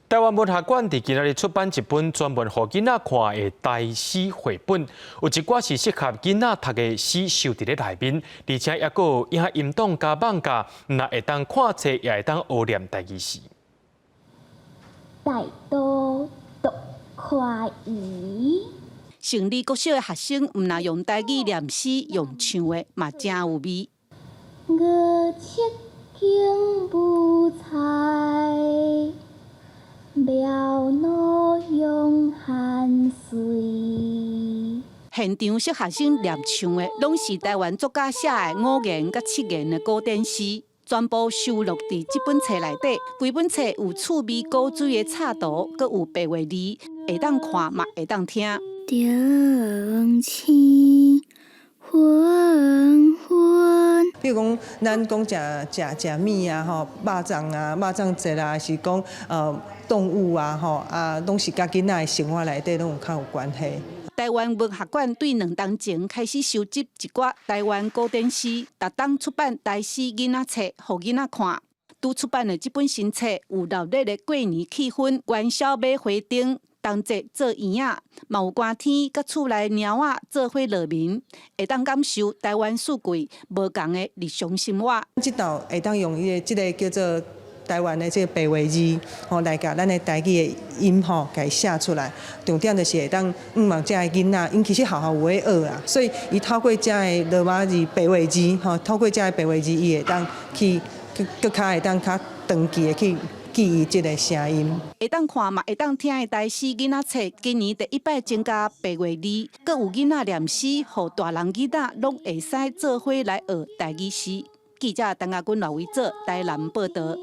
台灣文學館佇今仔日出版一本專門予囡仔看的台詩繪本，有一寡是適合囡仔讀的詩收佇咧內面，而且猶閣有影音檔佮網架，毋但會當看冊，也會當學念台語詩。大肚獨看伊。成里國小的學生毋但用台語念詩，用唱的嘛誠有味。五七間無菜，苗老用汗水。現場小學生念唱的，攏是台灣作家寫的五言佮七言的古典詩，全部收錄佇這本冊內底。規本冊有趣味古錐的插圖，閣有白話字，會當看嘛會當聽。燈星昏昏。比如講，咱講食食食物啊，吼，肉粽啊，肉粽節啊，是講動物啊，吼啊，攏是佮囡仔的生活內底攏有較有關係。台灣文學館對2冬前開始收集一寡台灣古典詩，逐冬出版台詩囡仔冊，予囡仔看。拄出版的這本新冊有熱鬧的過年氣氛、元宵買花燈、冬節做圓仔，嘛有寒天佮厝內貓仔做伙樂眠，會當感受台灣四季無仝的日常生活。這道會當用伊的這个叫做台灣的這个白話字，吼來共咱的台語的音吼，共伊寫出來。重點就是會當向望遮的囡仔，𪜶其實學校有咧學啦，所以伊透過遮的羅馬字白話字，吼，透過遮的白話字，伊會當去閣較會當較長期的去記憶這个聲音。會當看嘛會當聽的台詩囡仔冊，今年第一擺增加白話字，閣有囡仔念詩，予大人囡仔攏會使做伙來學台語詩。記者陳亞君、羅維哲台南報導。